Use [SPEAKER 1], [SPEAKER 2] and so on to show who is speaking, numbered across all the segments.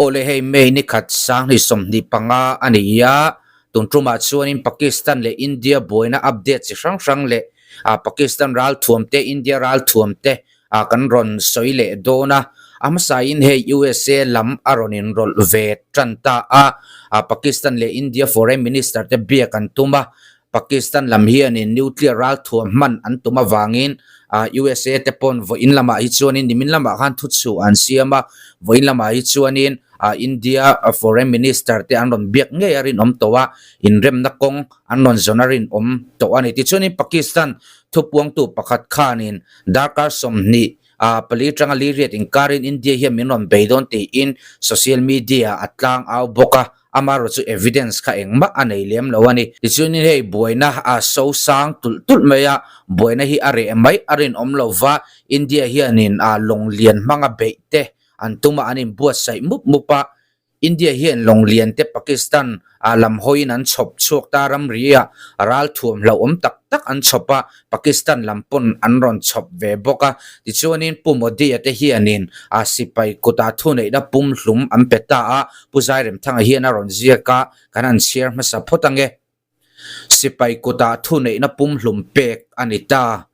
[SPEAKER 1] Aw le hei May ni khat 2025 a ni a, tun tumah chuanin Pakistan leh India buaina update chi hrang hrang leh Pakistan ralthuam te India ralthuam te kan rawn sawi leh dawn a, a hmasain hei USA lam a rawn inrawlh ve tan ta a, Pakistan leh India Foreign Minister te biak an tum a, Pakistan lam hianin nuclear ralthuam hman an tum avangin USA te pawn vawiin lamah hi chuanin nimin lamah khan thuchhuah an siam a, vawiin lamah hi chuanin India Foreign Minister te an rawn biak ngei a rinawm tawh a, inremna kawng an rawn zawn a rinawm tawh a ni. Tichuanin Pakistan thupuangtu pakhat khanin darkar 20 pali atanga liriat inkarin India hian min rawn bei dawn tiin social media a tlang au bawk a. Amaherawh chu evidence kha engmah a nei lem lo a ni. Tichuanin hei buaina a so sang tulh tulh mai a, buaina hi a reh mai a rinawm lo va, India hianin a lawng lian hmanga beih te an tum a, an inbuatsaih mup mup a, India hian lawng lian te Pakistan a lam hawiin an chhawp chhuak ta ramri a, ralthuam hlauhawm tak tak an chhawp a, Pakistan lam pawn an rawn chhawp ve bawk a, tichuanin Pu Modi-a te hianin a sipai kutah thuneihna pum hlum an pe ta a, Pu Zairemthanga hian a rawn ziak a, kan han chhiar hmasa phawt ange. Sipai kutah thuneihna pum hlum pek a ni ta.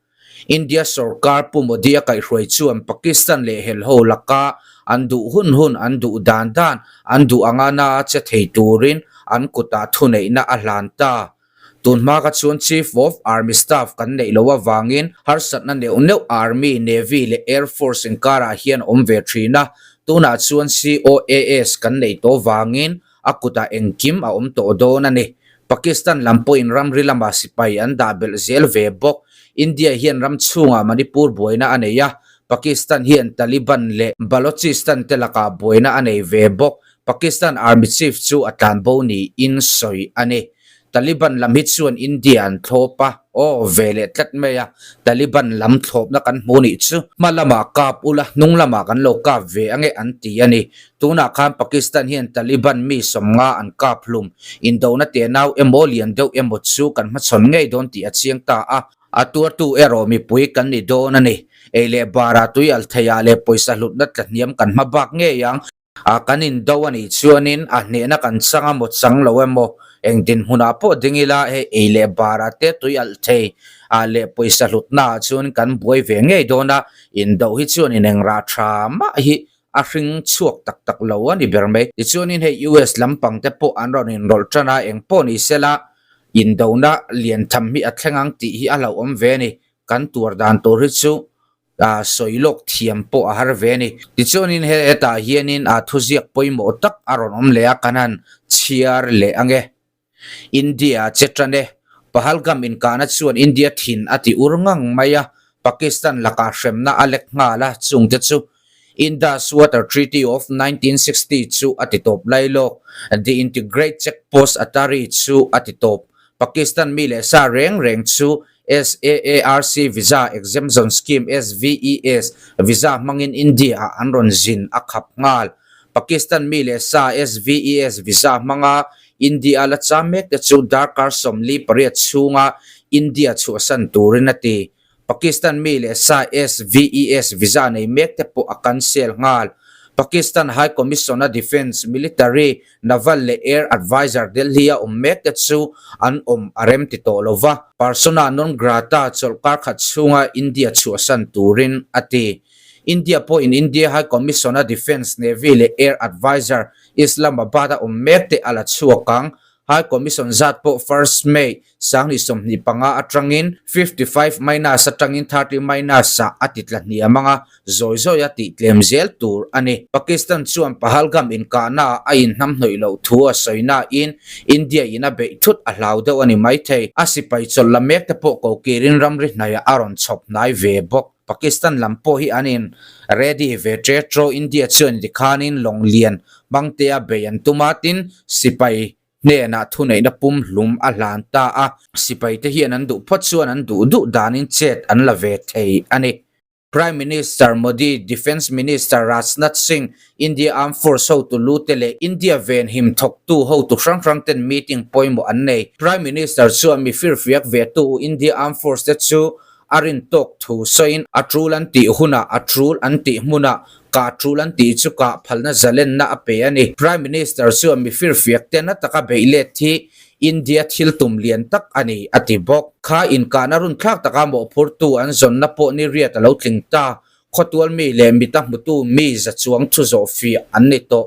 [SPEAKER 1] India sorkar Pu Modi-a kaihhruai chuan Pakistan leh helho laka an duh hun hun, an duh dan dan, an duh anga na che thei turin an kutah thuneihna a hlan ta. Tun hma kha chuan Chief of Army Staff kan neih loh avangin harsatna neuh neuh Army, Navy leh Air Force inkarah hian a awm ve thin a, tunah chuan COAS kan neih tawh vangin a kutah engkim a awm tawh dawn a ni. Pakistan lam pawhin ramri lamah sipai an dah belh zel ve bawk. India hian ram chhungah Manipur buaina a nei a, Pakistan hian Taliban leh Balochistan te lakah buaina a nei ve bawk. Pakistan Army Chief chu a tlanbo niin sawi a ni. Taliban lam hi chuan India an thlawp a, aw ve leh tlat mai a, Taliban lam thlawpna kan hmu nih chu hma lamah kap ula, hnung lamah kan lo kap ve ange an ti a ni. Tunah khan Pakistan hian Taliban mi 50 an kap hlum, indona tenau emaw lian deuh emaw chu kan hmachhawn ngei dawn tih a chiang ta a, a tuartu erawh mipui kan ni dawn a ni. Ei leh barah tui al theiah leh pawisa hlutna tlahniam kan hma bak ngei ang. A kan indo a nih chuanin a hnehna kan chang a maw chang lo emaw eng dinhmunah pawh ding ila hei ei leh barah te tui alh thei a leh pawisa hlutna ah chuan kan buai ve ngei dawn a, indo hi chuan ineng rah tha mah hi a hring chhuak tak tak lo a ni ber mai. Tichuanin hei US lampang te pawh an rawn inrawlh tan a, eng pawh ni sela indona lian tham hi a thleng ang tih hi a hlauhawm ve a ni, kan tuar dan tur hi chu A sawi lawk thiam pawh a har ve a ni. Tichuanin he hetah hianin a thuziak pawimawh tak a rawn awm leh a, kan han chhiar leh ang e. India che tan e. Pahalgam inkahna chuan India thin a ti ur ngang mai a, Pakistan lakah hremna a lek nghal a, chungte chu Indus Water Treaty of 1960 chu a ti tawp lai lawk, The Integrate Check Post Attari chu a ti tawp. Pakistan mi leh sa reng reng chu SAARC Visa Exemption Scheme, SVES, visa hmangin India-ah an rawn zin a khap nghal. Pakistan mi leh sa SVES visa hmanga India la cham mek te chu darkar 48 chhunga India chhuahsan turin a ti. Pakistan mi leh sa SVES visa nei mek te pawh a cancel nghal. Pakistan High Commission-a Defence, Military, Naval leh Air Adviser Delhi-a awm mek te chu an awm a rem ti tawh lo va, persona non grata chawlhkar khat chhunga India chhuahsan turin a ti. India pawhin India High Commission-a Defence, Navy leh Air Adviser Islamabad-a awm mek te a la chhuak ang. High Commission zat pawh First May 2025 atangin 55 minus atangin 30 minus ah a ti tla hniam ang a, zawi zawi a tih tlem zel tur a ni. Pakistan chuan Pahalgam inkahnaah a inhnamhnawih loh thu a sawi nain India in a beih thut a hlau deuh a ni maithei. A sipai chawlh la mek te pawh kokirin ramri hnaiah a rawn chhawp hnai ve bawk. Pakistan lam pawh hi an in ready ve tre tro, India chuan tikhanin lawng lian hmangtea bei an tum a, tin sipai hnenah thuneihna pum hlum a hlan ta a, sipai te hian an duh phawt chuan an duh duh danin chet an la ve thei a ni. Prime Minister Modi, Defence Minister Rajnath Singh, India Armed Force hotu lu te leh India venhim thawktu hotu hrang hrang ten meeting pawimawh an nei. Prime Minister chuan mi firfiak ve tu India Armed Force te chu a rin tawk thu sawiin a tul an tih hunah a tul an tih hmunah Kah tul an tih chu kah phalna zalenna a pe a ni. Prime Minister chuan mi firfiak te na taka beih let hi India thil tum lian tak a ni, a ti bawk. Kha inkahna runthlak taka mawhphurtu an zawnna pawh ni riat a lo tling ta. Khawtual mi leh mita hmutu mi za chuang thu zawh fiah an ni tawh.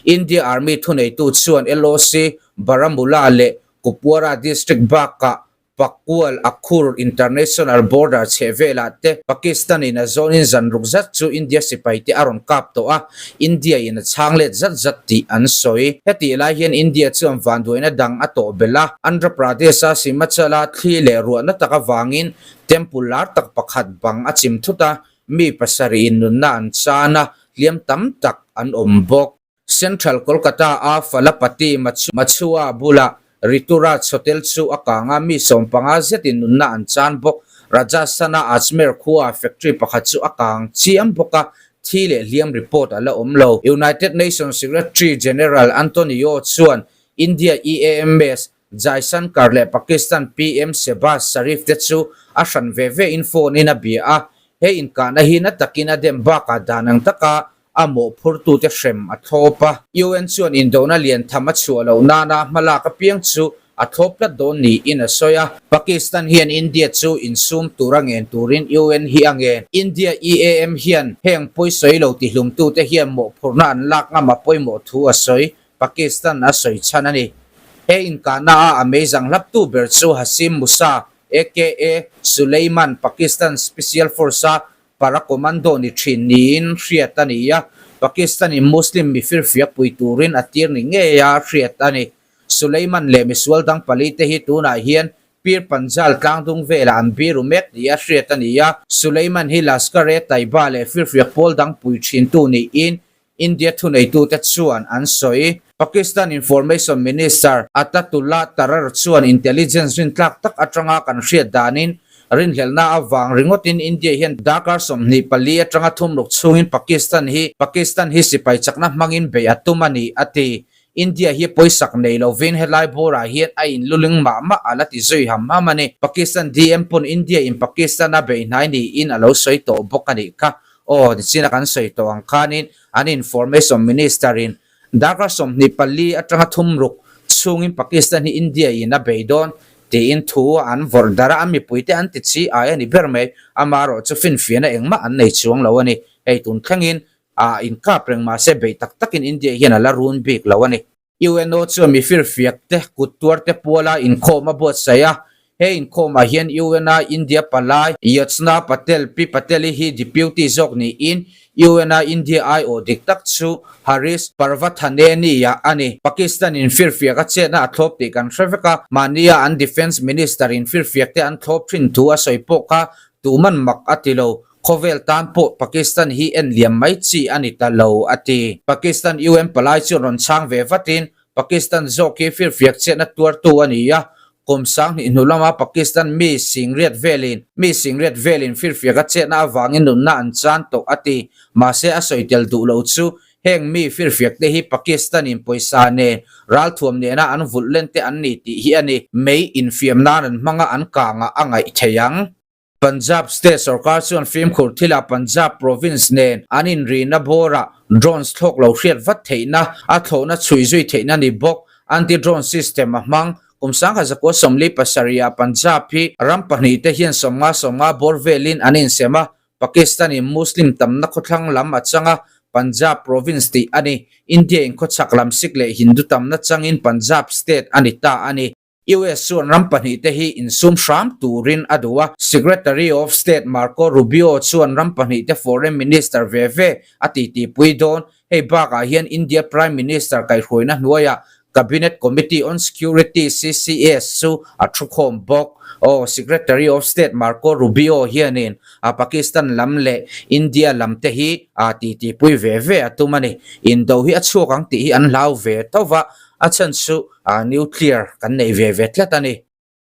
[SPEAKER 1] India Army thuneitu chuan LOC, Baramulla leh Kupwara district bakah Pakual Akhur International Border chheh velah te Pakistan in a zawnin zan ruk zat chu India sipai te a rawn kap tawh a, India in a chhang let zat zat tih an sawi. Hetih lai hian India chuan vanduaina dang a tawh belh a, Andhra Pradesh a Simachala thli leh ruahna tak avangin temple lar tak pakhat bang a chim thut a, mi pasarih in nunna an chan a, hliam tam tak an awm bawk. Central Kolkata a Falapati Machua bulah Rituraj Hotel chu a kang a, mi 15 zetin nunna an chan bawk. Rajasthan a Ajmer khua factory pakhat chu a kang chiam bawk a, thi leh hliam report a la awm lo. United Nations Secretary General Antonio chuan India EAMS Jaishankar leh Pakistan PM Shehbaz Sharif te chu a hran ve ve in phone in a bia a, he inkahna hi na takin a dem bakah dan ang taka a mawhphurtute hrem a thlawp a. UN chuan indona lian tham a chhuah loh nana hmalak apiang chu a thlawp tlat dawn niin a sawi a. Pakistan hian India chu insum tura ngen turin UN hi a ngen. India EAM hian heng pawisawi lo tihlumtute hian mawhphurhna an lak ngam a pawimawh thu a sawi. Pakistan a sawi chhan a ni. He inkahna a a meizang hlaptu ber chu Hasim Musa aka Suleiman Pakistan Special Force a Para Commando ni thin niin hriat a ni a, Pakistan-in Muslim mi firfiak pui turin a tir ni ngei a hriat a ni. Suleiman leh misual dang pali te hi tunah hian Pir Panjal tlangdung velah an biru mek ni a hriat a ni a, Suleiman hi Lashkar-e-Taiba leh firfiak pawl dang pui thintu niin India thuneitute chuan an sawi. Pakistan Information Minister Atatullah Tarar chuan intelligence rintlak tak atanga kan hriat danin rinhlelhna avang ringawtin India hian darkar 24 atanga thumruk chhungin Pakistan hi Pakistan hi sipai chakna hmangin beih a tum a ni, a ti. India hi pawisak nei lovin helai bawrah hian a inluling mah mah a la ti zui ham ham a ni. Pakistan DM pawn India in Pakistan a beih hnai niin a lo sawi tawh bawk a nih kha. Aw, nichina kan sawi tawh ang khanin an Information Minister in darkar 24 atanga thumruk chhungin Pakistan hi India in a bei dawn tiin thu an vawrh darh a, an mipuite an ti chi ai a ni ber mai. Amaherawh chu finfiahna engmah an nei chuang lo a ni. Hei tun thlengin ah inkap reng mahse bei tak takin India hian a la run bik lo a ni. UNO chuan mi firfiak te, kut tuar te puala inkhawm a buatsaih a. He inkhawmah hian UN-a India palai Yojna Patel, Pi Patel-i hi deputy zawk niin UN-a India aiawh dik tak chu Harish Parvathaneni-a a ni. Pakistan-in firfiak a chetna a thlawp tih kan hre vek a, mahnia an Defence Minister-in firfiak te an thlawp thin thu a sawi pawh kha tuman mak a ti lo. Khawvel tan pawh Pakistan hi en liam mai chi a ni ta lo, a ti. Pakistan UN palai chu rawn chhang ve vatin, Pakistan zawk hi firfiak chetna tuartu a ni a, kum 2000 hnu lama Pakistan mi singriat velin mi singriat velin firfiak a chetna avangin nunna an chan tawh, a ti. Mahse a sawi tel duh lo chu heng mi firfiak te hi Pakistan-in pawisa nen ralthuam nena an vulh len te an ni tih hi a ni. Mei infiam nan an hmanga an kangah a ngaih thei ang. Punjab State sorkar chuan fimkhur thilah Punjab Province nen an inrihna bawrah drones thlawk lo hriat vat theihna, a thlawhna chhui zui theihna ni bawk anti-drone system a hmang. Kum 1947 ah Punjab hi ram pahnihte hian 50 50 bawr velin an insem a, Pakistan-in Muslim tamna khawthlang lam a chang a, Punjab Province tih a ni. India-in khawchhak lam Sikh leh Hindu tamna changin Punjab State a ni ta a ni. US chuan ram pahnihte hi insum hram turin a duh a, Secretary of State Marco Rubio chuan ram pahnihte Foreign Minister ve ve a titipui dawn. Hei bakah hian India Prime Minister kaihhruaina hnuaiah Cabinet Committee on Security, CCS, chu a thukhawm bawk. Aw, Secretary of State Marco Rubio hianin a Pakistan lam leh India lam te hi a titipui ve ve a tum a ni. Indo hi a chhuak ang tih hi an hlau ve tho va, A chhan chu nuclear kan nei ve ve tlat a ni.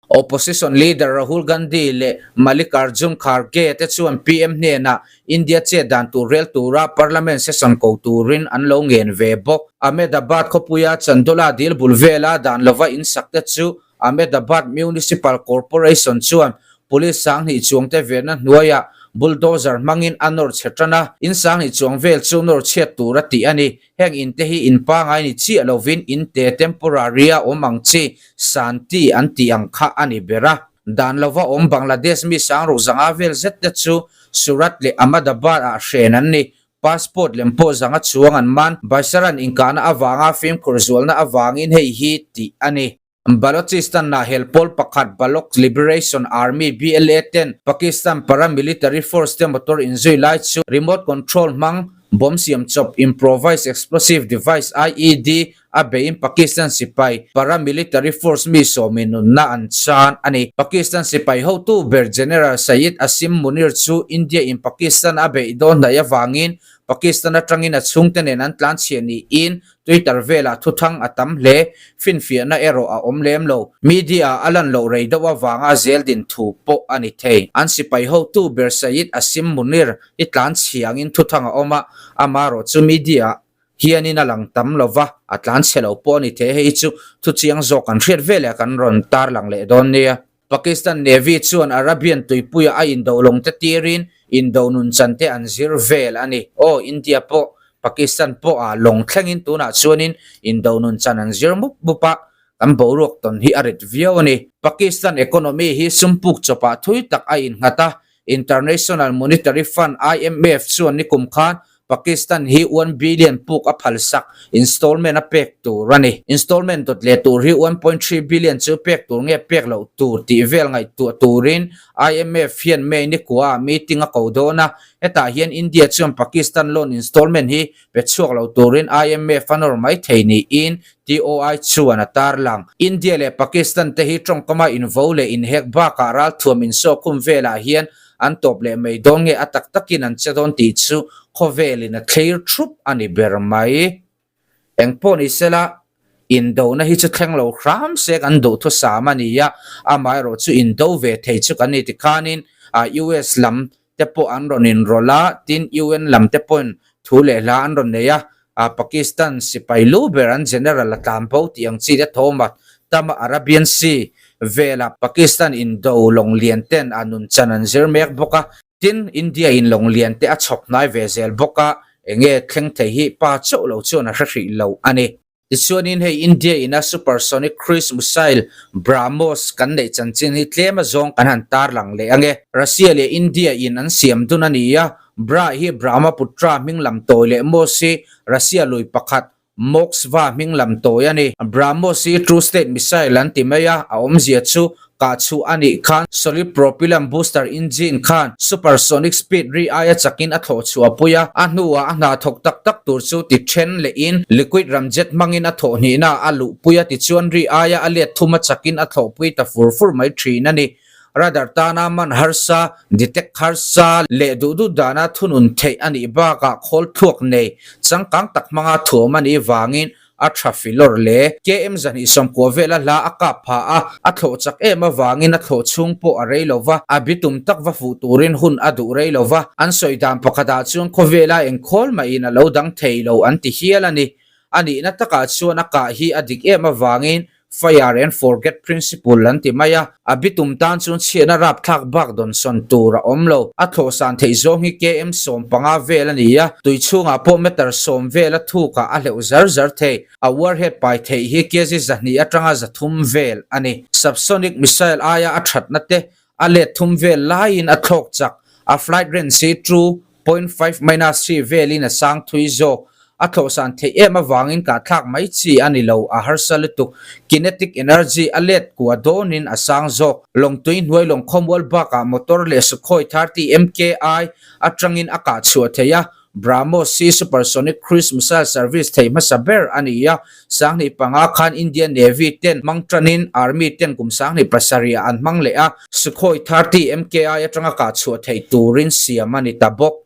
[SPEAKER 1] Opposition leader Rahul Gandhi leh Mallikarjun Kharge te chuan PM hnenah India chet dan tur rel tura Parliament session ko turin an lo ngen ve bawk. Ahmedabad khawpuia Chandola dil bul vela dan lova insak te chu Ahmedabad Municipal Corporation chuan police 2000 chuangte venna hnuaiah Bulldozer hmangin a nawr chhe tan a, in sanghnih chuang vel chu nawr chhiat tur a tih a ni. Heng in te hi in pangai ni chiah lovin in te temporary a awm ang chi Santi an tih ang kha a ni ber a. Dan lova awm Bangladesh mi sangruk zanga vel zet te chu Surat leh Ahmedabad ah hren an ni. Passport lem pawh zanga chuang an man. Baisaran inkahna avanga fimkhur zualna avangin hei hi tih a ni. Balochistan-ah hel pawl pakhat Baloch Liberation Army, BLA, ten Pakistan paramilitary force te motor inzui lai chu remote control hmang bomb siam chawp improvised explosive device, IED, a beiin Pakistan sipai paramilitary force mi sawmi nunna an chan a ni. Pakistan sipai hotu ber General Syed Asim Munir chu India-in Pakistan a beih dawn hnaih avangin Pakistan atangin a chhungte nen an tlanchhiah niin Twitter velah thuthang a tam hle, finfiahna erawh a awm lem lo. Media a lan loh rei deuh avanga zel din thu pawh a ni thei. An sipai hotu ber Syed Asim Munir hi tlan chhiangin thuthang a awm a, amarawh chu media hianin a lang tam lo va, a tlan chhe lo pawh a ni thei. Hei chu thuchiang zawk kan hriat veleh kan rawn tarlang leh dawn nia. Pakistan Navy chuan Arabian tuipuia a indo lawng te tirin indo nun chan te an zir vel a ni. Aw, India pawh Pakistan pawh a lawng thlengin tunah chuanin indo nun chan an zir mup mup a, kan boruak tawn hi a rit viau a ni. Pakistan economy hi sum puk chawpah thui tak a innghat a, International Monetary Fund, IMF, chuan nikum khan Pakistan hi $1 billion puk a phalsak, installment a pek tur a ni. Installment dawt leh tur hi $1.3 billion chu pek tur nge pek loh tur tih vel ngaihtuah turin IMF hian May nikua ah meeting a ko dawn a, hetah hian India chuan Pakistan loan installment hi pe chhuak lo turin IMF a nawr mai thei niin TOI chuan a tarlang. India leh Pakistan te hi tawngkama invo leh inhek bakah ralthuam insawhkhum velah hian an tawp leh mai dawn nge a tak takin an che dawn tih chu khawvelin a thlir thup a ni ber mai. Engpawh ni sela, indona hi chu thleng lo hram se kan duhthusam a ni a, amaherawh chu indo ve thei chu kan ni tikhanin US lam te pawh an rawn inrawlh a, tin UN lam te pawhin thu leh hla an rawn nei a, Pakistan sipai lu ber an general a tlan bo tih ang chi te thawm a tam a, Arabian Sea vela Pakistan indo lawng lian ten a nun chan an zir mek bawk a, tin India in lawng lian te a chhawp hnai ve zel bawk a, enge thleng thei hi pa chauh lo chuan a hre hrih lo a ni. Tichuanin hei India ina supersonic cruise missile BrahMos kan neih chanchin hi tlem a zawng kan han tarlang leh ange. Russia leh India in an siam dun a ni a, Bra hi Brahmaputra hming lam tawi leh Mos hi Russia lui pakhat Moskva hming lam tawi a ni. BrahMos hi two state missile an ti mai a, a awmzia chu Kah chhuah a nih khan solid propellant booster engine khan supersonic speed ri aia chakin a thlawh chhuah pui a, a hnuah a hna thawk tak tak tur chu ti then lehin liquid ramjet hmangin a thawh hnihna a luh pui a, tichuan ri aia a let thum a chakin a thlawh pui ta fur fur mai thin a ni. Radar tana man harsa, detect harsa leh duh duh dana thunun theih a nih bakah khawl thluak nei changkang tak hmanga thuam a nih vangin A tha filawr le. KM 290 vela hla a kap pha a, a thlawh chak em avangin a thlawh chhung pawh a rei lo va, a bitum tak va fuh turin hun a duh rei lo va. An sawi dan pakhatah chuan khawvela engkhawl mahin a lo dang thei lo an ti hial a ni. A nihna takah chuan a kah hi a dik em avangin Fire and forget principle an ti mai a, a bitum tan chuan chhiatna rapthlak bak dawnsawn tur a awm lo. A thlawhsan theih zawng hi KM 15 vel a ni a, tui chhungah pawh meter 10 vela thukah a hleuh zar zar thei. A warhead pai theih hi kg 200 atanga 300 vel a ni. Subsonic missile aia a thatna te a let thum vel laiin a thlawk chak, a flight range hi 2.5 minus 3 velin a sang thui zawk. A thlawhsan theih em avangin kahthlak mai chi a ni lo, a harsa lutuk. Kinetic energy a let kua dawnin a sang zawk. Lawngtui hnuai lawng khawmual bakah motor leh Sukhoi 30 MKI atangin a kah chhuah theih a, BrahMos hi supersonic cruise missile service thei hmasa ber a ni a, 2005 khan Indian Navy ten hmang tanin Army ten kum 2007 ah an hmang leh a, Sukhoi 30 MKI atanga kah chhuah theih turin siam a ni ta bawk.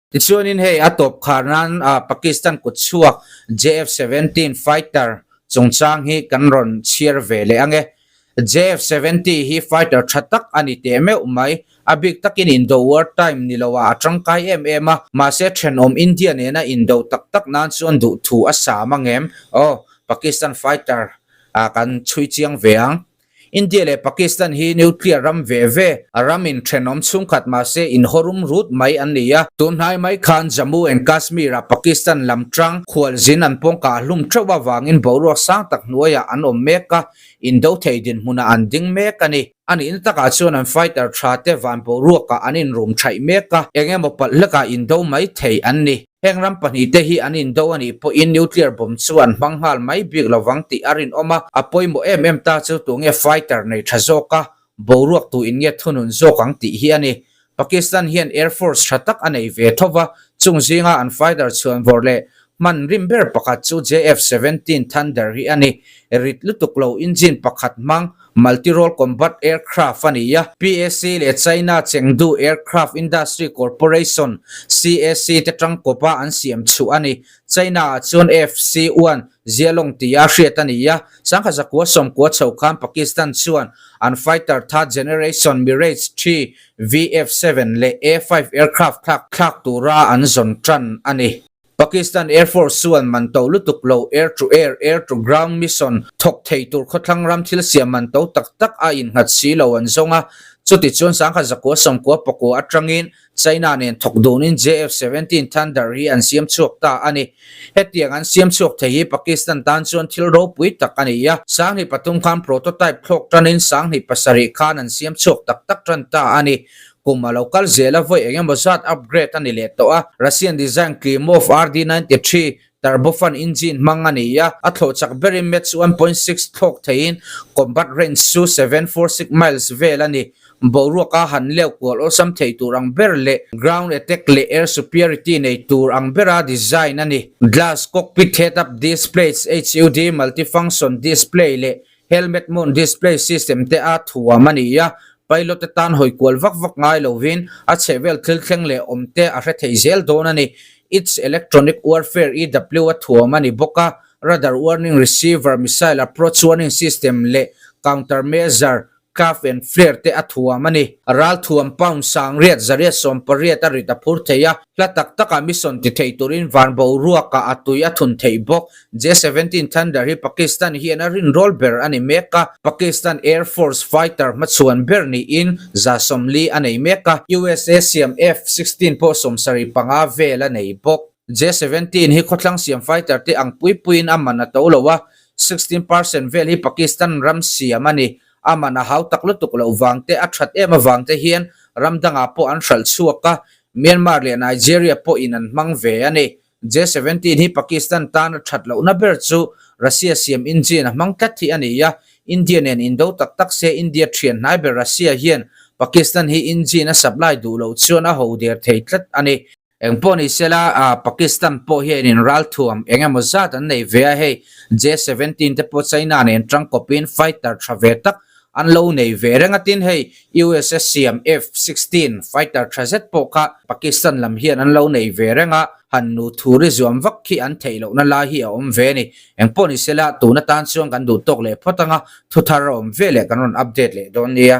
[SPEAKER 1] Tichuanin hei a tawp khar nan Pakistan kut chhuak JF-17 fighter chungchang hi kan rawn chhiar ve leh ang e. JF-70 hi fighter tha tak a ni teh meuh mai. A bik takin indo war time ni lo ah a tangkai em em a, mahse thenawm India nena indo tak tak nan chuan duh thu a sam ang em? Aw, Pakistan fighter ah kan chhui chiang ve ang. India leh Pakistan hi nuclear ram ve ve, ram inthenawm chhungkhat mahse inhawrum rut mai an ni a. Tunhnai mai khan Jammu and Kashmir-ah Pakistan lam tang khualzin an pawngkah hlum theuh avangin boruak sang tak hnuaiah an awm mek a, indo thei dinhmunah an ding mek a ni. A nihna takah chuan an fighter tha te van boruakah an inrum thaih mek a, eng emaw palh hlekah indo mai thei an ni. Heng ram pahnihte hi an indo a nih pawhin nuclear bomb chu an hmang nghal mai bik lovang tih a rinawm a, a pawimawh em em ta chu tunge fighter nei tha zawk a, boruak tu in nge thunun zawk ang tih hi a ni. Pakistan hian air force tha tak a nei ve tho va, chung zinga an fighter chhuanvawr leh hman rim ber pakhat chu JF-17 Thunder hi a ni. Rit lutuk lo engine pakhat hmang multi-role combat aircraft a ni a. PAC leh China Chengdu Aircraft Industry Corporation, CAC, te tangkawpa an siam chhuah a ni. China-ah chuan FC-1 Jialong tia hriat a ni a, sangha zakua sawmkua chho khan Pakistan chuan an fighter third generation Mirage 3 VF-7 leh A-5 aircraft thlak thlak tura an zawn tan a ni. Pakistan Air Force chuan man to lutuk lo air-to-air, air-to-ground mission thawk thei tur khawthlang ram thil siam man to tak tak a innghat si lo an zawng a, chuti chuan sangha zakua sawmkua pakua atangin China nen thawk dunin JF-17 Thunder hi an siam chhuak ta a ni. Hetiang an siam chhuak thei hi Pakistan tan chuan thil ropui tak a ni a, 2003 khan prototype thlawk tanin 2007 khan an siam chhuak tak tak tan ta a ni. Kum a lo kal zel a, vawi eng emaw zat upgrade a ni leh tawh a, Russian design Klimov RD-93 turbofan engine hmang a ni a, a thlawh chak berin Mach 1.6 thlawk theiin combat range chu 746 miles vel a ni. Boruaka han leu kual awlsam thei tur ang ber leh ground attack leh air superiority nei tur ang bera design a ni. Glass cockpit head-up displays, HUD, multifunction display leh helmet mount display system te a thuam a ni a, pilot te tan hawi kual vak vak ngai lovin a chhehvel thil thleng leh awm te a hre thei zel dawn a ni. Its electronic warfare, EW, a thuam a ni bawk a, radar warning receiver, missile approach warning system leh countermeasure Caf and Flair te a thuam a ni. Ral thuam pound sangriat zariat 18 a rit a phur thei a, hla tak takah mission ti thei turin van boruakah a tui a thun theih bawk. J-17 Thunder hi Pakistan hian a rinrawl ber a ni mek a, Pakistan Air Force fighter hmachhuan ber niin 140 a nei mek a, USA siam F-16 pawh 75 vel a nei bawk. J-17 hi khawthlang siam fighter te ang pui puiin a man a to lo a, 16% vel hi Pakistan ram siam a ni. A man a hau tak lutuk loh vang te, a that em avang te hian ram dangah pawh an hralh chhuak a, Myanmar leh Nigeria pawhin an hmang ve a ni. J-17 hi Pakistan tan a that lohna ber chu Russia siam engine a hmang tlat hi a ni a, India nen indo tak tak se India thian hnai ber Russia hian Pakistan hi engine a supply duh loh chuan a ho der thei tlat a ni. Eng pawh ni sela, Pakistan pawh hianin ralthuam eng emaw zat an nei ve a, hei J-17 te pawh China nen tangkawpin fighter tha ve tak an lo nei ve reng a, tin hei USA siam F-16 fighter tha zet pawh kha Pakistan lam hian an lo nei ve reng a, han nu thuri zuam vak khi an theih lohna lai hi a awm ve a ni. Eng pawh ni sela, tun atan chuan kan duh tawk leh phawt anga thuthar a awm ve leh kan rawn update leh dawn nia.